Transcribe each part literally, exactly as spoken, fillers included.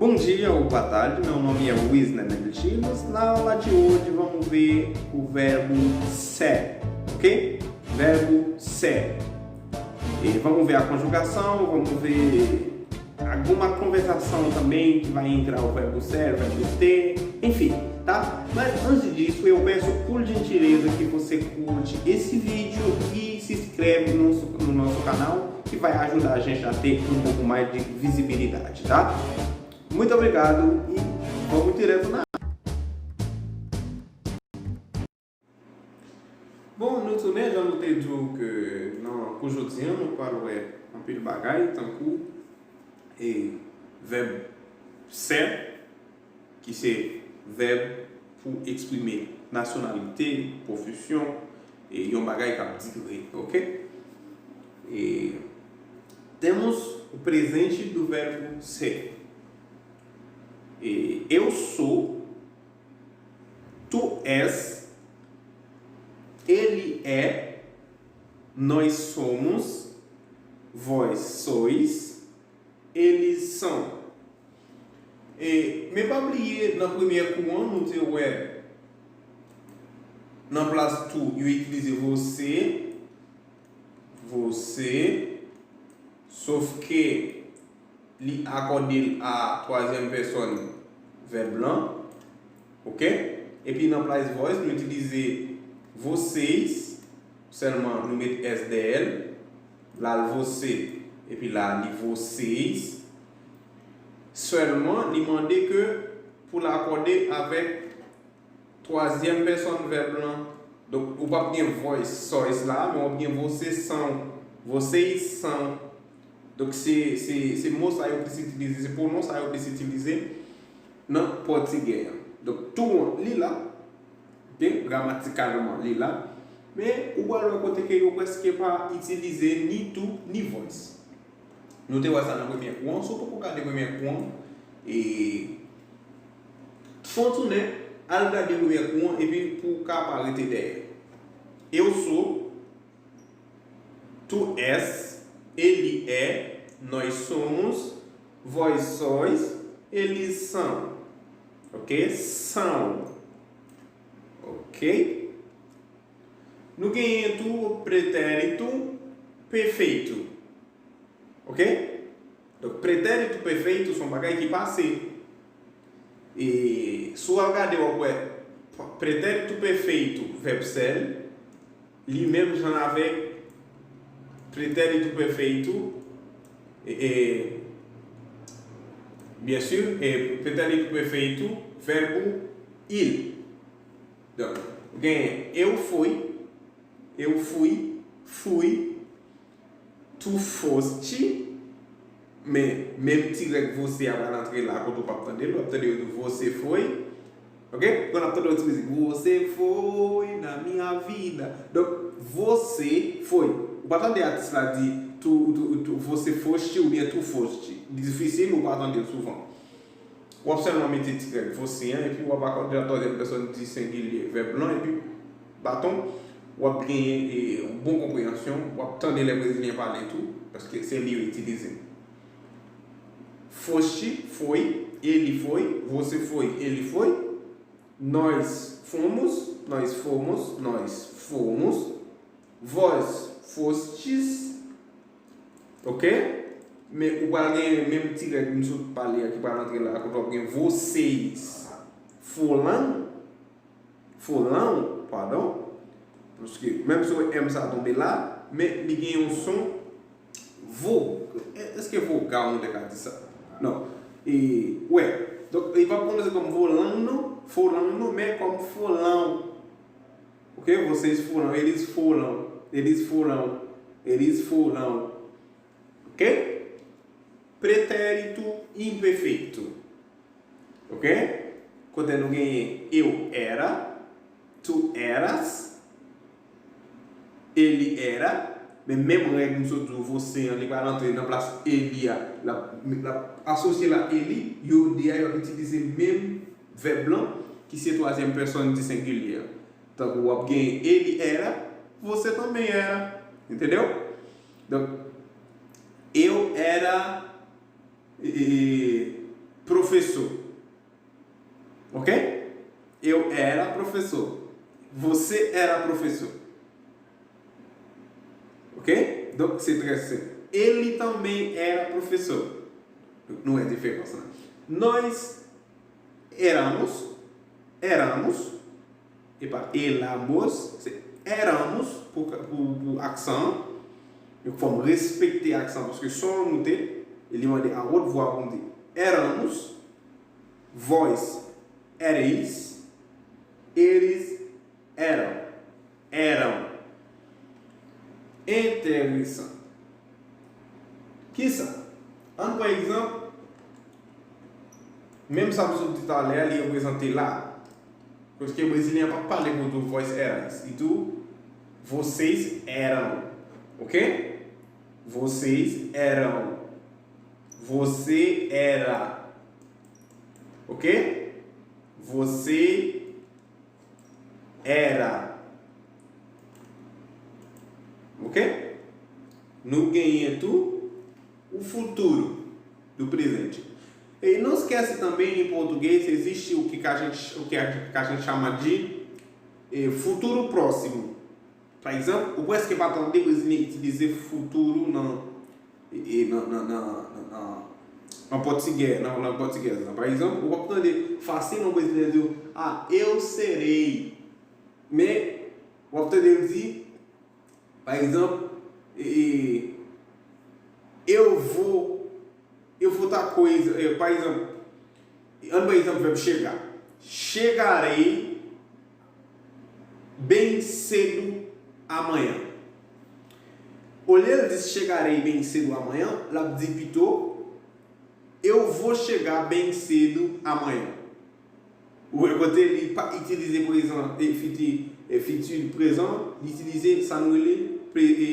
Bom dia ou boa tarde, meu nome é Wisner Melchinos. Na aula de hoje vamos ver o verbo ser, ok? Verbo ser. E vamos ver a conjugação, vamos ver alguma conversação também que vai entrar o verbo ser, o verbo ter, enfim, tá? Mas antes disso, eu peço por gentileza que você curte esse vídeo e se inscreve no, no nosso canal, que vai ajudar a gente a ter um pouco mais de visibilidade, tá? Muito obrigado e vamos direto na. Bon, nou tounen, jan nou te di w ke nan kou jodi a, nou pral wè anpil bagay, tankou e vèb ser, ki se vèb pou eksprime nasyonalite, pwofesyon, e yon bagay k ap dire, ok? E temos o presente do verbo ser. E eu sou, tu és, ele é, nós somos, vós sois, eles são. E, men pa bliye, nan premye kou an, nou te wè, nan plas tu, yo itilize você, você, sof ke li akòde l a twazyèm pèsòn vèb lan, ok? Epi nan plas vós, nou itilize vocês, sèlman nou met S dèyè l, la l você, epi la li vocês. Sèlman, li mande ke pou l akòde avèk twazyèm pèsòn vèb lan. Donk, ou p ap gen vós, sois la, men w ap gen vocês são, vocês são. Donk, se, se, se mo sa yo plis itilize, se pwonon sa yo plis itilize nan pòtigè a. Donk, tou an, li la, ok, gramatikalman, li la. Men, ou pral wè kote ke yo prèske pa itilize ni tu, ni vós. Nou te wè sa nan premye kou an. Si w poko gade premye kou an, e, fè w tounen, al gade premye kou an, epi pou w ka pa rete dèyè. Eu sou, tu és, ele é, nós somos, vós sois, eles são. Ok? São. Ok? Nou genyen tou pretérito perfeito. Ok? Donk, pretérito perfeito se yon bagay ki pase. E si w al gade, w ap wè pretérito perfeito, vèb ser, li menm jan avèk pretérito perfeito, e, e, bien sûr, e pretérito perfeito, verbo ir. Donk, ou genyen eu fui, eu fui, fui, tu foste, men menm ti règ você a pral antre la, kote w p ap tande l, w ap tande yo di você foi. Ok? Kon w ap tande yon ti mizik, você foi na minha vida. Donk, você foi. Ou pa tande atis la di tu, tu, tu, você foste oubyen tu foste. Difisil, ou pa tande l souvan. W ap sèlman mete ti règ você an, epi w ap akòde a twazyèm pèsòn di sengilye vèb lan, epi baton, w ap genyen, e, yon bon konpreyansyon, w ap tande lè brezilyen pale tou, paske se li yo itilize. Foste, foi, ele foi, você foi, ele foi, nós fomos, nós fomos, nós fomos, vós fostes, ok? Men ou pral gen menm ti règ m sot pale a ki pral antre la, kote w ap gen vocês, folan, folan, padon, paske menm si w wè M sa tonbe la, men li gen yon son vo. Èske vogal nou te ka di sa? Non. E, wè. Donk, li p ap pwononse kòm volan, non, folan, non, men kòm folan. Ok? Vocês foram, eles foram, eles foram, eles foram. Ok? Pretérito imperfeito. Ok? Kote nou genyen eu era, tu eras, ele era, men menm règ m sot di w, você an, li pral antre nan plas ele a. L ap, l ap asosye l a ele, yo de a, yo ap itilize menm vèb lan, ki se twazyèm pèsòn di sengilye a. Tankou w ap gen ele era, você também era. Entendeu? Donk, eu era, e, e, professor. Ok? Eu era professor. Você era professor. Ok? Donk, se trè senp. Ele também era professor. Nou wè diferans lan. Nós éramos, éramos, e pa éramos, se éramos pou, pou, pou aksan an. Donk, fò m respekte aksan, paske son an moute, e li mande a wot vwa pou m di éramos, vós éreis, eles eram, eram. Enteresan. Kisa? Ann pran egzanp, menm sa m sot di talè a, li reprezante la. Paske brezilyen an pa pale pou tou vós éreis. Li tou, vocês eram. Ok? Vocês eram. Você era. Ok? Você era. Ok? Nou genyen tou o futuro do presente. E não esquece também, em português, existe o que a gente, o que a gente chama de eh, futuro próximo. Pa egzanp, ou prèske pa tande brezilyen itilize futuro nan, e, e, nan, nan, nan, nan, nan, an pòtigè, nan lang pòtigèz lan. Pa egzanp, ou p ap tande fasil yon brezilyen di w, ah, eu serei. Men, w ap tande l di, pa egzanp, e, e, eu vou, eu vou tal coisa, e, pa egzanp, ann pran egzanp vèb chega. Chegarei bem cedo amanhã. Olye l di chegarei bem cedo amanhã, l ap di pito, eu vou chegar bem cedo amanhã. Ou wè kote li pa itilize prezan e fiti, e fiti prezan, li itilize sa nou rele pre, e,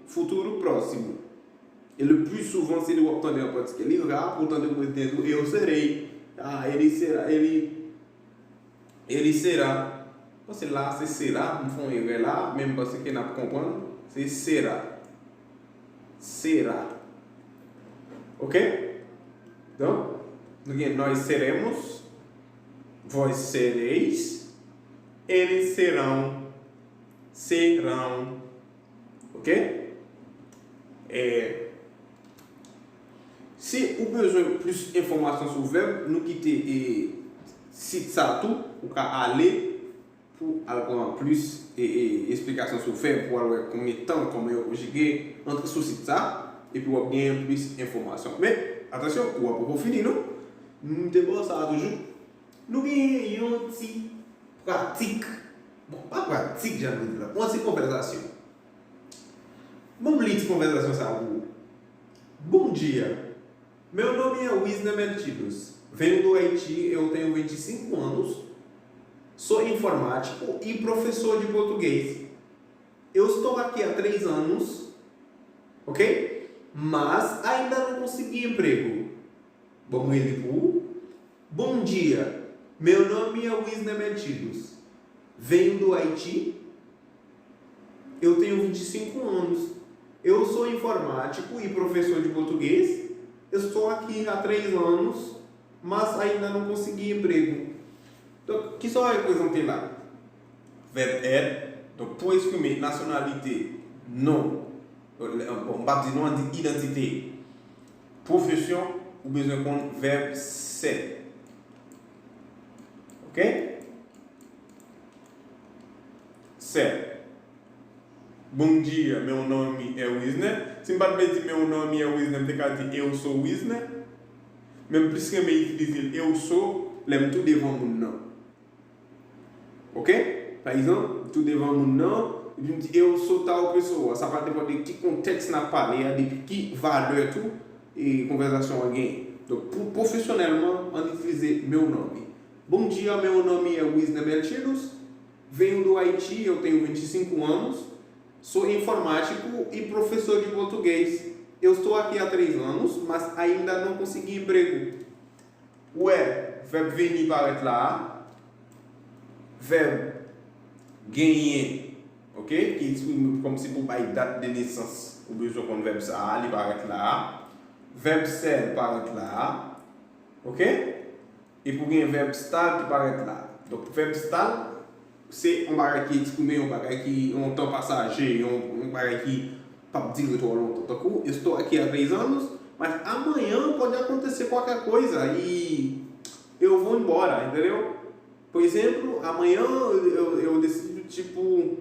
futuro próximo. E le plus souvent, se li w ap tande an pòtigè. Li ra pou w tande mwen di tou, eu serei. Ah, ele será, ele, ele será. Bon, se la, se será. M fè yon erè la, men m panse ke n ap konprann. Se será. Será. Ok? Donk, nou gen nós seremos, vós sereis, eles serão, serão. Ok? E, si ou bezwen plis enfòmasyon sou vèb, nou kite, e, sit sa tou, ou ka ale pou al pran plis, e, e, esplikasyon sou vèb, pou al wè konbyen tan, kòman yo konjige, antre sou sit sa, epi w ap genyen plis enfòmasyon. Men, atansyon, kou a poko fini, non? M te ba w sa a toujou. Nou genyen yon ti pratik. Bon, pa pratik, jan nou di la. Yon ti konvèsasyon. Bon, m li ti konvèsasyon sa a pou ou. Bom dia. Meu nome é Wisner Melchidos. Venho do Haiti, eu tenho vinte e cinco anos. Sou informático e professor de português. Eu estou aqui há três anos, ok? Mas ainda não consegui emprego. Bon, m rele pou ou. Bom dia. Meu nome é Wisner Metidos. Venho do Haiti. Eu tenho vinte e cinco anos. Eu sou informático e professor de português. Estou aqui há três anos, mas ainda não consegui emprego. Donk, kisa w reprezante la? Vèb èt. Donk, pou eksprime nasyonalite, non. Bon, m p ap di non, an di idantite. Pwofesyon, ou bezwen konn vèb sè. Ok? Sè. Bom dia, meu nome é Wisner. Si m pa t vle di meu nome é Wisner, m te ka di eu sou Wisner. Men m plis renmen itilize eu sou lè m tou devan moun nan. Ok? Pa egzanp, tou devan moun nan, epi m di eu sou tal pessoa. Sa pral depann de ki kontèks n ap pale a, depi ki valè tou e konvèsasyon an genyen. Donk, pou pwofesyonèlman, ann itilize meu nome. Bom dia, meu nome é Wisner Metidos. Venho do Haiti, eu tenho vinte e cinco anos. Sou informático e professor de português. Eu estou aqui há três anos, mas ainda não consegui emprego. Ou wè, vèb vini parèt la a. Vèb genyen, ok, ki eksprime kòmsi pou bay dat de nesans. Ou bezwen konn vèb sa a, li parèt la a. Vèb sè parèt la a. Ok? Epi w gen vèb estar ki parèt la. Donk, vèb estar, se yon bagay ki eksprime yon bagay ki, yon tan pasaje, yon, yon bagay ki p ap dire twò lontan. Tankou, estou aqui há três anos, mas amanhã pode acontecer qualquer coisa e eu vou embora, entendeu? Por exemplo, amanhã eu, eu, eu decido, tipo,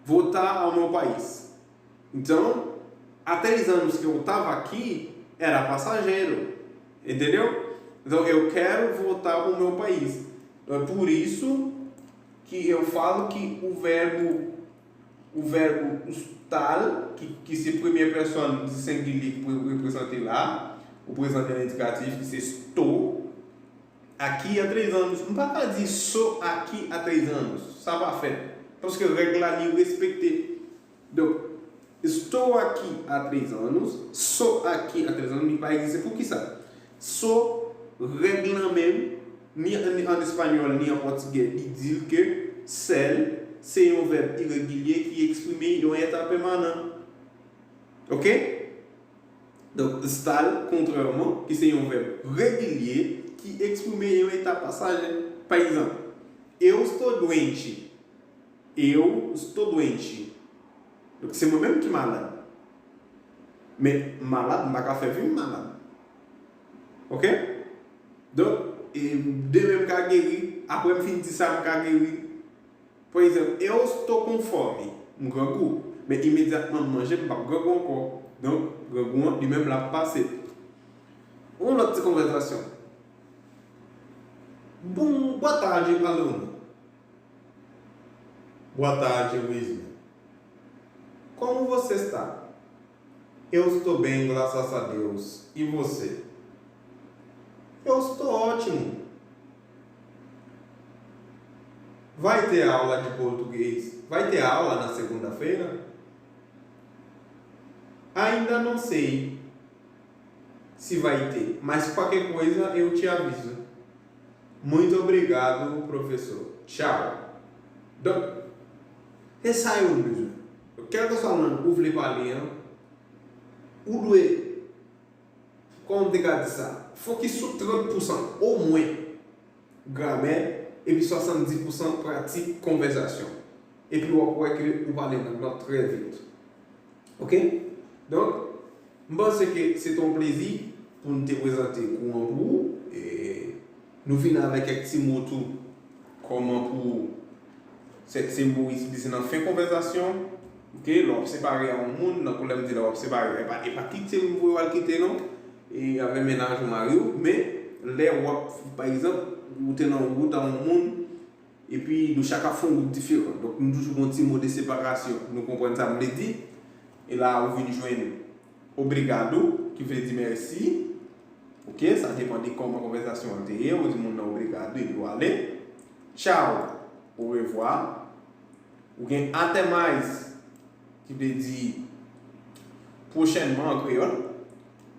voltar ao meu país. Então, há três anos que eu estava aqui, era passageiro, entendeu? Então, eu quero voltar ao meu país. Então, é por isso que eu falo que o verbo, o verbo estar, que, que se primeira pessoa do singular que foi representado lá, o presente indicativo, que se estou aqui há três anos. Não dá para dizer sou aqui há três anos. Ça va faire. Parce que règle-là, il respecte. Donk, estou aqui há três anos, sou aqui há três anos, li pa egziste. Poukisa? Sou, règ lan menm, ni, ni an espanyòl, ni an pòtigè, li di l ke ser se yon vèb iregilye ki eksprime yon eta pèmanan. Ok? Donk, estar, kontrèman, ki se yon vèb regilye ki eksprime yon eta pasaje. Pa egzanp, eu estou doente. Eu estou doente. Donk, se mwen menm ki malad. Men malad, m pa ka fè vi m malad. Ok? Donk, e, demen m ka geri, apre m fin di sa, m ka geri. Pa egzanp, eu estou com fome. M grangou. Men imedyatman m manje, m p ap grangou ankò. Donk, grangou an, li menm, l ap pase. Yon lòt ti konvèsasyon. Bom, boa tarde, aluno. Boa tarde, Luizinho. Como você está? Eu estou bem, graças a Deus. E você? Eu estou ótimo. Vai ter aula de português? Vai ter aula na segunda-feira? Ainda não sei se vai ter, mas qualquer coisa eu te aviso. Muito obrigado, professor. Tchau. Donk, se sa yo bezwen. Kèlkeswa lang ou vle pale an, ou dwe, kòman m te ka di sa, fokis sou trant pousan omwen gramè, epi swasanndis pousan pratik konvèsasyon. Epi w ap wè ke ou pale lang lan trè vit. Ok? Donk, m panse ke se te yon plezi pou n te prezante kou an pou ou. E nou vin avèk kèk ti mo tou, kòman pou se, se mo itilize nan fen konvèsasyon. Ok? Lè w ap separe a yon moun, nan kou lè m di lè w ap separe, e pa, e pa kite m voye w al kite non. E avè mennaj ou mari w, men lè w ap, pa egzanp, ou te nan wout a yon moun, epi nou chak ap fè yon wout diferan. Donk, nou toujou gen yon ti mo de separasyon. Nou konprann sa m vle di. E la, ou vin jwenn obrigado, ki vle di mèsi. Ok, sa depann de kòman konvèsasyon an te ye. Ou di moun nan obrigado, epi w ale. Tchau, au revoir. Ou gen até mais, ki vle di pwochènman an kreyòl.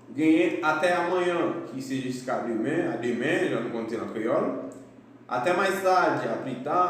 Ou genyen até amanhã, ki se jiska demen, a demen, jan nou konn di l an kreyòl. Até mais tarde, a plus tard.